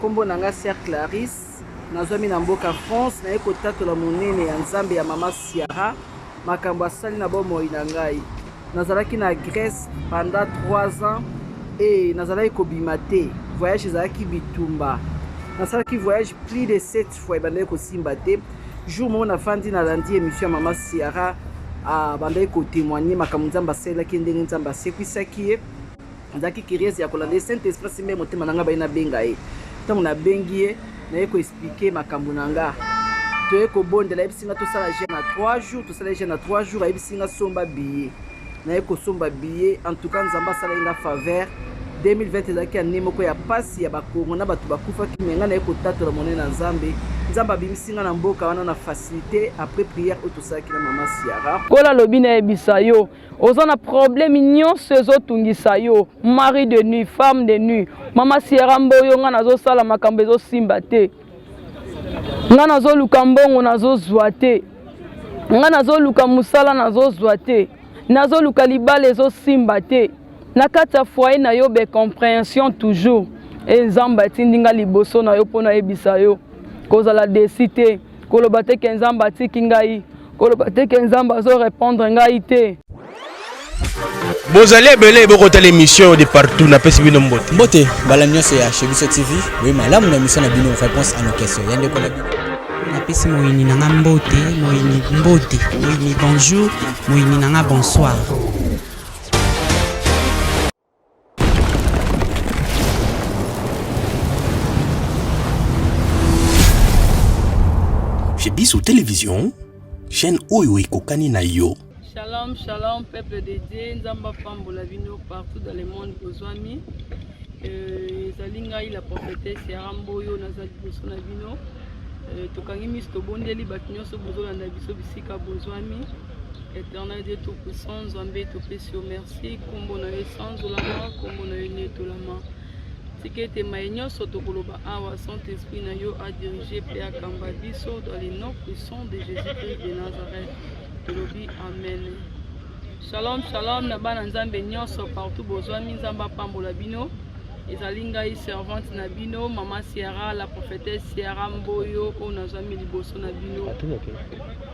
Kombo na nga Sœur Clarisse, nazwami na mboka France, naye kotatola monene ya Nzambe ya mama Ciara, makambo asali na bomoi na ngai. Nazalaki na Grèce pendant 3 ans et nazalaki kobima te, voyage ezalaki bitumba. Nasalaki voyage plus de 7 fois ebandaki kosimba te. Jour moko nafandi nalandi émission ya mama Ciara, abandaki kotémoigner makambo Nzambe asalelaki ye, ndenge Nzambe asekwisaki ye. Nazalaki curieuse ya kolanda ye. Saint Esprit asimba motema na ngai, baye nabenga ye. Ntango nabengi ye, naye koexpliquer makambo na nga, toye kobondela, ayebisi nga tosala jeûne na 3 jours. Tosala jeûne na 3 jours, ayebisi nga somba billet, naye kosomba billet. En tout cas, Nzambe asalaki nga faveur. 2020 ezalaki année moko ya pasi ya bakongo na bato bakufaki, me ngai naye kotatola monene na Nzambe. Nzambe abimisi nga na mboka wana na facilité après prière oyo tosalaki na mama Ciara. Kola alobi nayebisa yo, oza na problème nyonso ezotungisa yo, mari de nuit, femme de nuit. Mama Sierra Mboyo, nga nazosala makambo ezosimba te, nga nazoluka mbongo nazozwa te, nga nazoluka mosala nazozwa te, nazoluka libala ezosimba te, na kati ya foyer na yo baincompréhension toujours. E Nzambe atindi nga liboso na yo mpo nayebisa yo, kozala déçu te, koloba te ke Nzambe atiki ngai, koloba te ke Nzambe azorépondre ngai te. Bozali ebele bokotala émission de partout, napesi bino mbote. Mbote mbala nyonso ya Chez Biso TV, boye malamu na émission na bino Réponse à nos questions ya ndeko na bino. Napesi moyini na nga mbote, moyini mbote, moyini bonjour, moyini na nga bonsoir. Chez Biso Télévision, chaîne oyo ekokani na yo. Shalom, shalom, peuple de Dieu. Nzambe apambola bino partout dans le monde bozwami. Ezali ngai la prophétesse Yara Mboyo, naza liboso na bino. Tokangi miso, tobondeli bato nyonso bozolanda biso bisika bozwami. Éternel Dieu Tout-Puissant, Nzambe, topesi yo merci. Kombo na yo esanzolama, kombo na yo enetolama. Tika ete maye nyonso tokoloba awa, Saint-Esprit na yo adirige mpe akamba biso dans le nom puissant de Jésus-Christ de Nazareth. Tolobi amen. Shalom, shalom na bana Nzambe nyonso partout bozwami, Nzambe apambola bino. Ezali ngai servante na bino, Mama Sierra, la prophétesse Sierra Mboyo, oyo nazwami liboso na bino.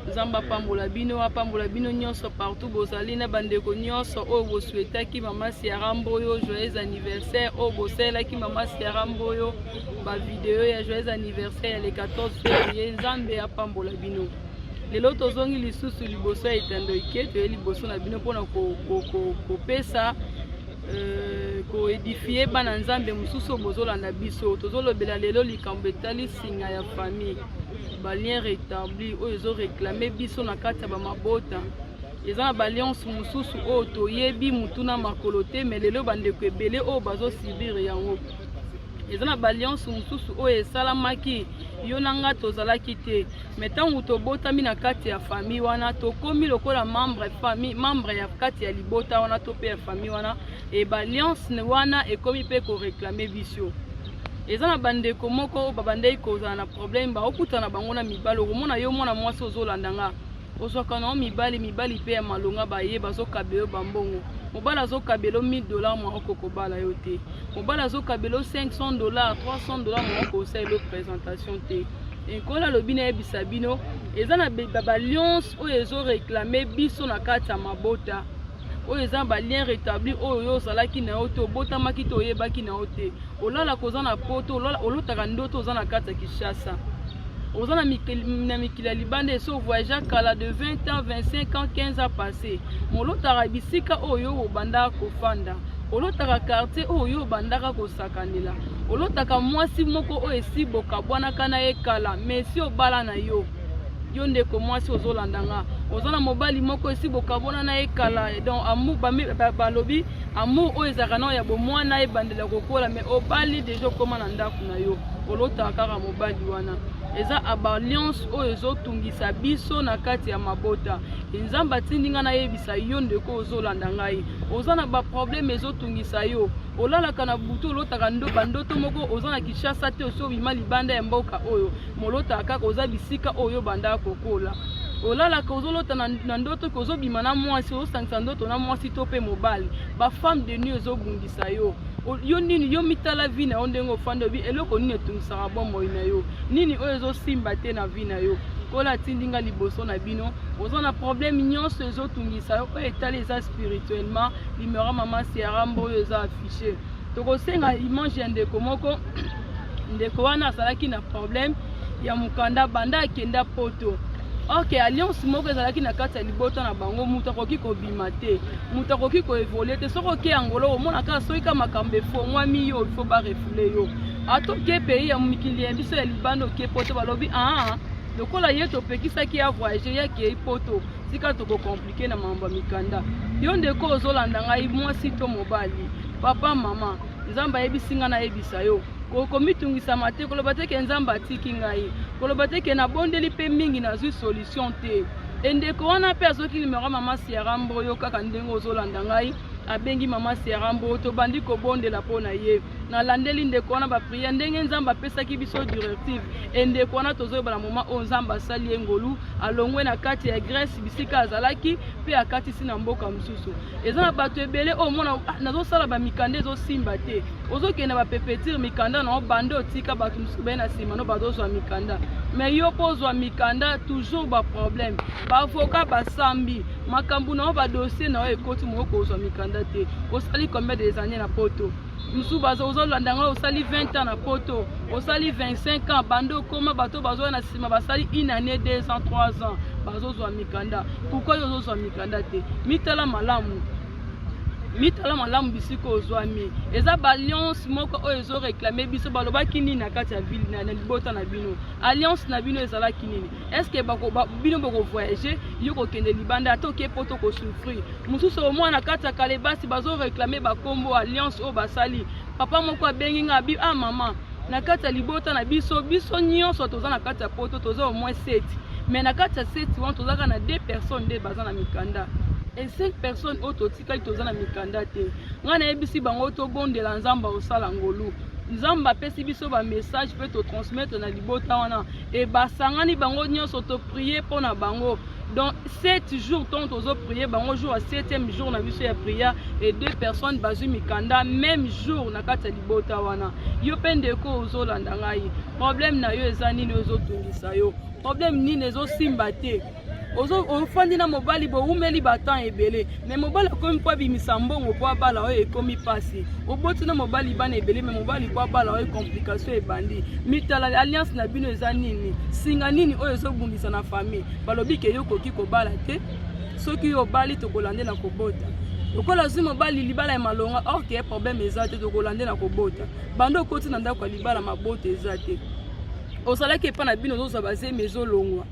Nzambe apambola bino, apambola bino nyonso partout bozali, na bandeko nyonso oyo bosouhaitaki Mama Sierra Mboyo joyeux anniversaire, oyo bosalelaki Mama Sierra Mboyo ba video ya joyeux anniversaire ya le 14 février. Nzambe apambola bino. Lelo tozongi lisusu liboso ya etando ike, toye liboso na bino mpona kopesa koédifier bana Nzambe mosusu oyo bozolanda biso. Tozolobela lelo likambo etali singa ya famille, balien rétabli oyo ezoréclamer biso na kati ya bamabota. Eza na baalliance mosusu oyo toyebi mutu na makolo te, me lelo bandeko ebele oyo bazosubir yango. Eza na baalliance mosusu oyo esalamaki yo na nga tozalaki te, me ntango tobotami na kati ya famille wana, tokomi lokola membre famille, membre ya kati ya libota wana to mpe ya famille wana, e baalliance wana ekomi mpe koréclamer biso. Eza na bandeko moko oyo babandaki kozala na problème, baokutana bango na mibali. Okomona yo mwana mwasi ozolanda nga, ozwaka nango mibali, mibali mpe ya malonga, baye bazokabela yo bambongo. Mobali azokabela yo 1000 $, mwa okokobala yo te. Mobali azokabela yo 500 $, 300 $, mwa okosalela yo présentation te. Nkolo alobi nayebisa bino, eza na baalliance oyo ezoréclamer biso na kati ya mabota, oyo eza balien rétabli oyo yo ozalaki na yo te, obotamaki te, oyebaki na yo te. Olalaka oza na poto, olotaka ndoto oza na kati ya Kinshasa, oza na mikili ya libanda, esi ovoyagea kala de 20 ans, 25 ans, 15 ans passé. Molotaka bisika oyo obandaka kofanda, olotaka quartier oyo obandaka kosakanela, olotaka mwasi moko oyo esi bokabwanaka na ye kala, mais esi obala na yo. Yo ndeko mwasi ozolanda nga, oza na mobali moko esi bokabwana na ye kala, donc amour, balobi amour oyo ezalaka nao ya bomwana ebandela kokola, mais obali déjà, okóma na ndako na yo, olotaka kaka mobali wana. Eza baalliance oyo ezotungisa biso na kati ya mabota. Nzambe atindi ngai nayebisa yo ndeko ozolanda ngai, oza na baproblème ezotungisa yo, olalaka na butu, olotaka bandoto moko oza na Kinshasa te, osi obima libanda ya mboka oyo, molotaka kaka oza bisika oyo obandaka kokola. Olalaka ozolota na ndoto ke ozobima na mwasi, ozosangisa ndoto na mwasi to mpe mobali. Bafemme de nuit ezobundisa yo. Yo nini, yo mitala vie na yo ndenge ofandi, obi eloko nini etungisaka bomoi na yo, nini oyo ezosimba te na vie na yo. Nkolo atindi nga liboso na bino, oza na problème nyonso ezotungisa yo oyo etali eza spirituellement. Numero ya mama Ciara Mboyo eza affiché. Tokosenga image ya ndeko moko. Ndeko wana azalaki na problème ya mokanda banda akenda poto. Ok, alliance moko ezalaki na kati ya libota na bango, moto akoki kobima te, moto akoki koevolue te. Soki oke Angola, omona kaka soki ka makambo efongwami yo, il faut barefule yo. Ata oke pays ya mikili ya biso ya libanda, oke poto, balobi aa lokola ye topekisaki ya voyage, ye akei poto, tika tokokomplike na mambo ya mikanda. Yo ndeko ozolanda ngai, mwasi to mobali, papa, mama, Nzambe ayebisi ngai nayebisa yo, komitungisama te, koloba te ke Nzambe atiki ngai, koloba te ke nabondeli mpe mingi nazwi solution te. Endeko wana mpe azwaki numero ya mama Ciara Mboyo, kaka ndenge ozolanda ngai, abengi mama Ciara Mboyo, tobandi kobondela mpo na ye. Nalandeli ndeko wana bapriere ndenge Nzambe apesaki biso directive. Endeko wana tozoyeba na moma oyo Nzambe asali ye ngolu, alongwe na kati ya Grèce bisika azalaki mpe akatisi na mboka mosusu. Eza na bato ebele oyo omona, ah, nazosala bamikanda ezosimba te, ozokende bapepetire mikanda na obanda otika bato mosusu baye na nsima no bazozwa mikanda, me yo mpo ozwa mikanda toujours baproblème, baavoka basambi makambo na yo, badossier na yo ekoti moko kozwa mikanda te. Osali combien des années na poto? Mosusu baza ozolanda ngai, osali 20 ans na poto, osali 25 ans banda okoma, bato bazwa na nsima basali une année, 2 ans, 3 ans bazozwa mikanda. Pourquoi yo ozozwa mikanda te? Mitala malamu, mitala malamu bisika ozwami. Eza baalliance moko oyo ezoreklame biso. Balobaki nini na kati ya ville na libota na bino? Alliance na bino ezalaki nini? Est-ce bino bokovoyage, yo kokende libanda, ata oke poto kosouffrir? Mosusu omwana na kati ya kalebasi bazoreklame bakombo alliance oyo basali. Papa moko abengi nga, abi ah mama, na kati ya libota na biso, biso nyonso toza na kati ya poto, toza au moins 7, mais na kati ya 7 wana tozalaka na 2 personnes nde baza na mikanda, et 5 personnes oyo totikali toza na mikanda te. Ngai nayebisi bango tobondela Nzambe akosala ngolu. Nzambe apesi biso bamessage mpe totransmettre na libota wana, e basangani bango nyonso, toprie mpo na bango. Donc 7 jours ntongo tozoprie bango, jour ya 7e jour na biso ya prière, et 2 personnes bazwi mikanda même jour na kati ya libota wana. Yo mpe ndeko ozolanda ngai, problème na yo eza nini ozotungisa yo? Problème nini ezosimba te? Ofandi na mobali, bowumeli batemps ebele, me mobali akomi mpo abimisa mbongo mpo abala oyo, ekomi mpasi. Oboti na mobali bana ebele, me mobali mpo abala oyo, complication ebandi. Mitala alliance na bino eza nini? Singa nini oyo ezobundisa na famille? Balobi ke yo okoki kobala te, soki yo obali tokolande na kobota. Lokola azwi mobali libala ya malonga, or ke problème eza te, tokolande na kobota. Banda okoti na ndako ya libala, mabota eza te. Ozalaki epa na bino, ozozwa bazemi ezolongwa,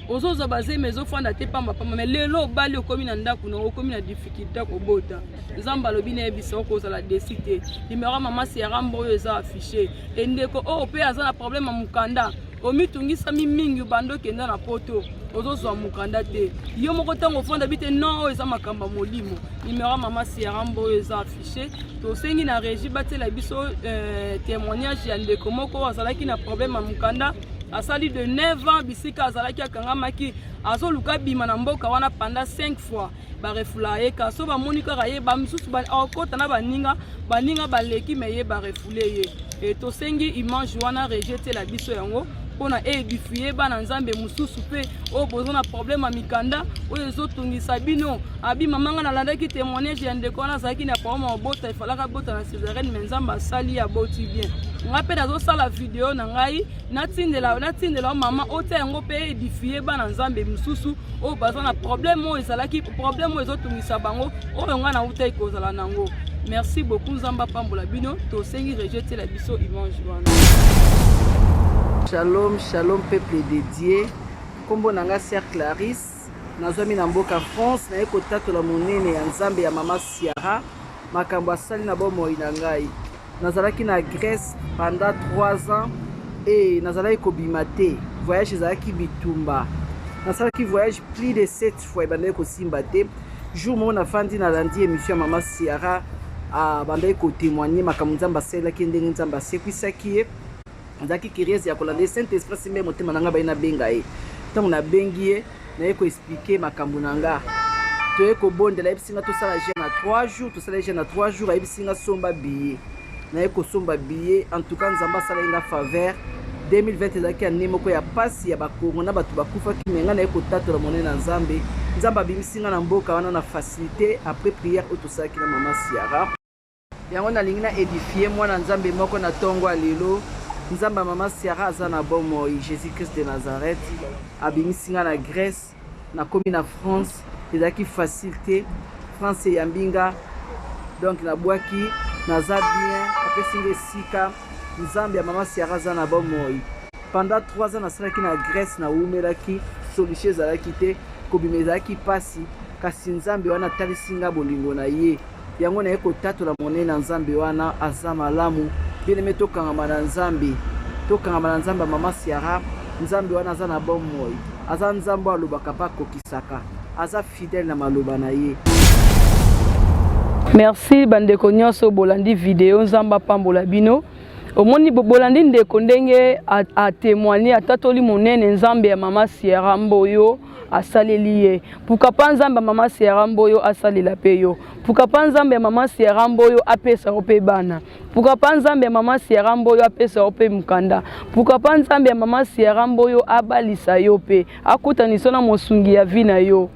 ozozwa bazemi ezofanda te pambapamba, me lelo obali, okomi na ndako na, okomi na difficulté kobota. Nzambe alobi nayebisa yo kozala desi te. Numero ya mama Ciara Mboyo eza affiché. Endeko oyo mpe aza na problème ya mokanda, omitungisami mingi banda okenda na poto, ozozwa mokanda te, yo moko ntango ofanda bi te non, oyo eza makambo ya molimo. Numero ya mama Ciara Mboyo eza affiché. Tosengi na régie batiela biso témoignage ya ndeko moko oyo azalaki na problème ya mokanda, asali de 9 ans bisika azalaki, akangamaki, azoluka bima na mboka wana pendant 5 fois barefula ye. Ka so bamoni kaka ye, bamisusu akota na baninga, baninga baleki, me ye barefule ye. E tosengi image wana régie etiela biso yango mpona édifie bana Nzambe mosusu mpe oyo boza na problème ya mikanda oyo ezotungisa bino. Abi mama, nga nalandaki témoignage ya ndeko wana, azalaki na problème ya kobota, efalaka bota na césarienne, me Nzambe asali ye, aboti bien. Nga mpe nazosala video na ngai, natindela mama otia yango mpe édifie bana Nzambe mosusu oyo baza na problème oyo ezalaki problème oyo ezotungisa bango, oyo ngai nautaki kozala nango. Merci beaucoup, Nzambe apambola bino. Tosengi régie etiela biso image wana. Shalom, shalom peuple de Dieu. Nkombo na nga Sœur Clarisse, nazwami na mboka France, naye kotatola monene ya Nzambe ya mama Ciara, makambo asali na bomoi na ngai. Nazalaki na Grèce pendant 3 ans e nazalaki kobima te, voyage ezalaki bitumba. Nasalaki voyage plus de 7 fois, ebandaki kosimba te. Jour moko nafandi, nalandi émission ya mama Ciara, abandaki kotémoigne makambo Nzambe asalelaki ye, ndenge Nzambe asekwisaki ye. Azalaki curieuse ya kolanda ye. Saint Esprit asimba motema na ngai, baye nabenga ye. Ntango nabengi ye, naye koexplike makambo na nga. Toye kobondela, ayebisi nga tosala jeûne na 3 jours, tosala jeûne na 3 jours, ayebisi nga somba billet. Naye kosomba billet, en tout cas Nzambe asalaki nga faveur. 2020 ezalaki année moko ya pasi ya bakongo na bato bakufaki, me ngai naye kotatola monene na Nzambe. Nzambe abimisi nga na mboka wana na facilité après prière oyo tosalaki na mama Ciara. Yango nalingi na édifier mwana Nzambe moko na ntongo ya lelo. Nzambe ya mama Ciara aza na bomoi, Jésus Christ de Nazareth abimisi nga na Grèce, nakomi na France. Ezalaki facile te, France eyambi nga, donc nabwaki, naza bien, apesi nga esika. Nzambe ya mama Ciara aza na bomoi. Pendant 3 ans nasalaki na Grèce, nawumelaki, solution ezalaki te, kobima ezalaki mpasi, kasi Nzambe wana atalisi nga bolingo na ye. Yango naye kotatola monene na Nzambe wana aza malamu. Bien-aimé, tokangama na Nzambe, tokangama na Nzambe ya mama Ciara. Nzambe wana aza na bomoi, aza Nzambe oyo alobaka mpe akokisaka, aza fidèle na maloba na ye. Merci bandeko nyonso bolandi video, Nzambe apambola bino. Omoni bolandi ndeko ndenge atémoigner, atatoli monene Nzambe ya mama Ciara Mboyo asaleli ye. Pourquoi pas Nzambe ya mama Ciara Mboyo asalela pe yo? Pourquoi pas Nzambe ya mama Ciara Mboyo apesa yo pe bana? Pourquoi pas Nzambe ya mama Ciara Mboyo apesa yo pe mokanda? Pourquoi pas Nzambe ya mama Ciara Mboyo abalisa yo pe akutanisa na mosungi ya vie na yo?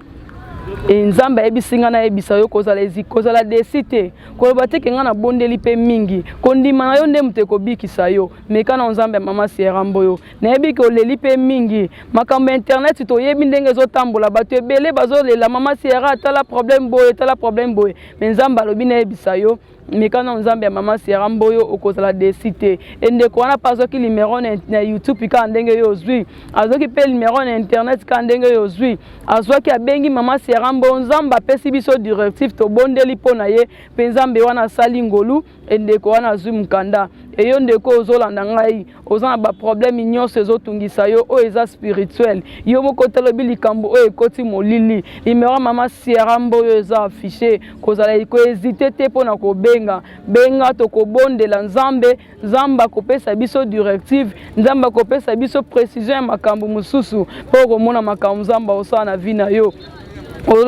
E Nzambe ayebisi nga nayebisa yo kozala ezi, kozala déçu te, koloba te ke nga nabondeli mpe mingi. Kondima na yo nde moto ekobikisa yo. Meka na Nzambe ya mama Ciara Mboyo. Nayebi ke oleli mpe mingi, makambo ya internet toyebi ndenge ezotambola, bato ebele bazolela mama Ciara, tala problème boye, tala problème boye. Mais Nzambe alobi nayebisa yo, meka na Nzambe ya mama Ciara Mboyo, okozala déçu te. E ndeko wana mpe azwaki numero na YouTube kaka ndenge yo ozwi, azwaki mpe numero na internet kaka ndenge yo ozwi, azwaki abengi mama Ciara Mboyo. Nzambe apesi biso directive, tobondeli mpo na ye mpe Nzambe wana asali ngolu. E ndeko wana azwi mokanda. Eyo ndeko ozolanda ngai, oza na baproblème nyonso ezotungisa yo, oyo eza spirituel, yo moko talobi likambo oyo ekoti molili. Numero ya mama Ciara Mboyo eza affiché, kozala kohésiter te mpona kobenga. Benga, tokobondela Nzambe. Nzambe akopesa biso directive, Nzambe akopesa biso précision ya makambo mosusu mpo okomona makambo Nzambe akosala na vie na yo.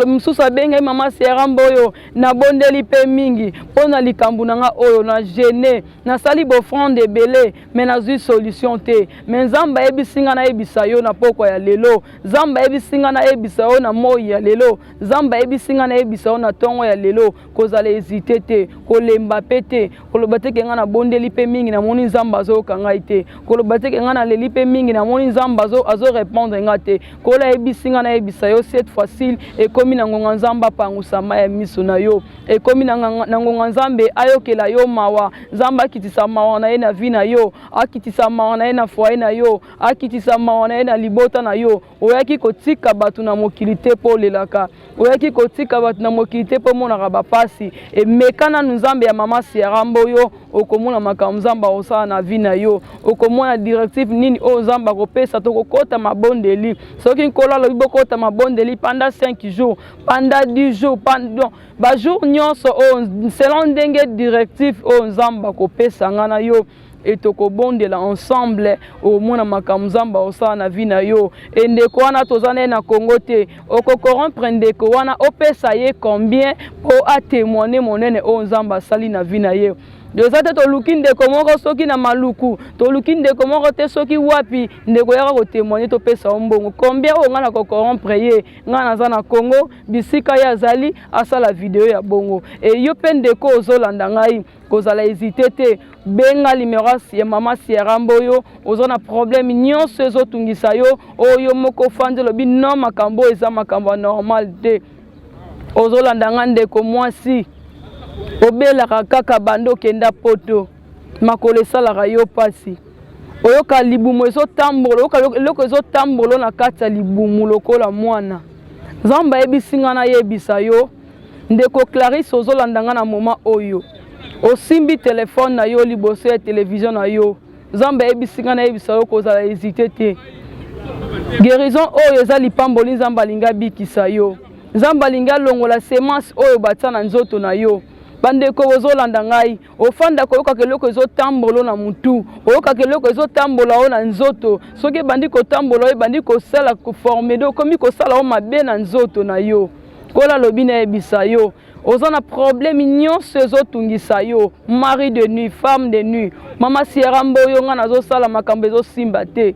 Mosusu abengai mama Ciara Mboyo, nabondeli mpe mingi mpo na likambo na nga oyo, na jeûner, nasali baoffrande ebele, me nazwi solution te. Me Nzambe ayebisi nga nayebisa yo na pokwa ya lelo, Nzambe ayebisi nga nayebisa yo na moi ya lelo, Nzambe ayebisi nga nayebisa yo na ntongo ya lelo, kozala hésiter te, kolemba mpe te, koloba te ke nga nabondeli mpe mingi, namoni Nzambe azoyoka ngai te, koloba te ke nga naleli mpe mingi, namoni Nzambe azorépondre nga te. Kola ayebisi nga nayebisa yo, cette fois-ci ekomi na ngonga Nzambe apangusa mai ya miso na yo, ekomi na ngonga Nzambe ayokela yo mawa, Nzambe akitisa mawa na ye na vie na yo, akitisa mawa na ye na foyer na yo, akitisa mawa na ye na libota na yo. Oyaki kotika bato na mokili te mpo olelaka, oyaki kotika bato na mokili te mpo omonaka bapasi. Emeka nanu Nzambe ya mama Ciara Mboyo, okomona makambo Nzambe akosala na vie na yo, okomona directive nini oyo Nzambe akopesa. Tokokota mabondeli, soki Nkolo alobi bokota mabondeli pendant 5 jours, pendant 10 jours, pendant bajour nyonso oyo selon ndenge directive oyo Nzambe akopesa nga na yo, e tokobondela ensemble, okomona makambo Nzambe akosala na vie na yo. E ndeko wana toza na ye na Congo te, okocorrompre ndeko wana, opesa ye combien mpo atémoigne monene oyo Nzambe asali na vie na ye? Eza te toluki ndeko moko soki na Maluku, toluki ndeko moko te soki wapi, ndeko yaka kotémoigne, topesa yo mbongo combien oyo ngai na kocorrompre ye. Ngai naza na Congo, bisika ye azali asala video ya bongo. E yo mpe ndeko ozolanda ngai, kozala hésiter te, benga numero ya mama Ciara Mboyo. Oza na problème nyonso ezotungisa yo, oyo moko ofandi olobi non, makambo oyo eza makambo ya normal te. Ozolanda nga ndeko mwasi, obelaka kaka bando okenda poto, makolo esalaka yo mpasi, oyoka libumu ezotambola, oyoka eloko ezotambola na kati ya libumu lokola mwana. Nzambe ayebisi nga nayebisa yo, ndeko Clarisse, ozolanda nga na moment oyo, osimbi telefone na yo liboso ya televizio na yo, Nzambe ayebisi nga nayebisa yo, kozala hésiter te. Guérison oyo eza lipamboli, Nzambe alingi abikisa yo, Nzambe alingi alongola semence oyo batia na nzoto na yo. Bandeko bozolanda ngai, ofanda koyokaka eloko ezotambola na mutu, oyokaka eloko ezotambola oyo na nzoto. Soki ebandi kotambola oyo, ebandi kosala forme, okomi kosala oyo mabe na nzoto na yo. Nkolo alobi nayebisa yo, oza na problème nyonso ezotungisa yo, mari de nuit, femme de nuit. Mama Sierra Mboyo, nga nazosala makambo ezosimba te,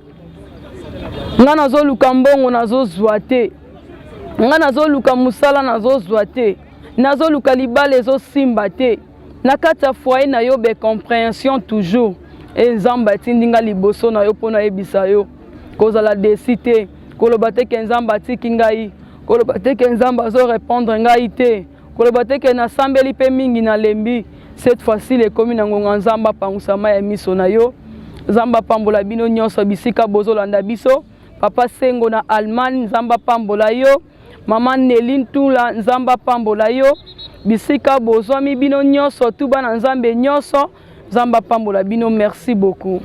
nga nazoluka mbongo nazozwa te, nga nazoluka mosala nazozwa te, nazoluka libala ezosimba te, na kati ya foyer na yo baincompréhension toujours. E Nzambe atindi nga liboso na yo mpo nayebisa yo, kozala déçu te, koloba te ke Nzambe atiki ngai, koloba te ke Nzambe azorépondre ngai te, koloba te ke nasambeli mpe mingi nalembi. Cette fois-ci ekomi na ngonga Nzambe apangusa mai ya miso na yo. Nzambe apambola bino nyonso bisika bozolanda biso. Papa Sengo na Allemagne, Nzambe apambola yo. Mama Neli Ntula, Nzambe apambola yo. Bisika bozwami bino nyonso tu, bana Nzambe nyonso, Nzambe apambola bino. Merci beaucoup.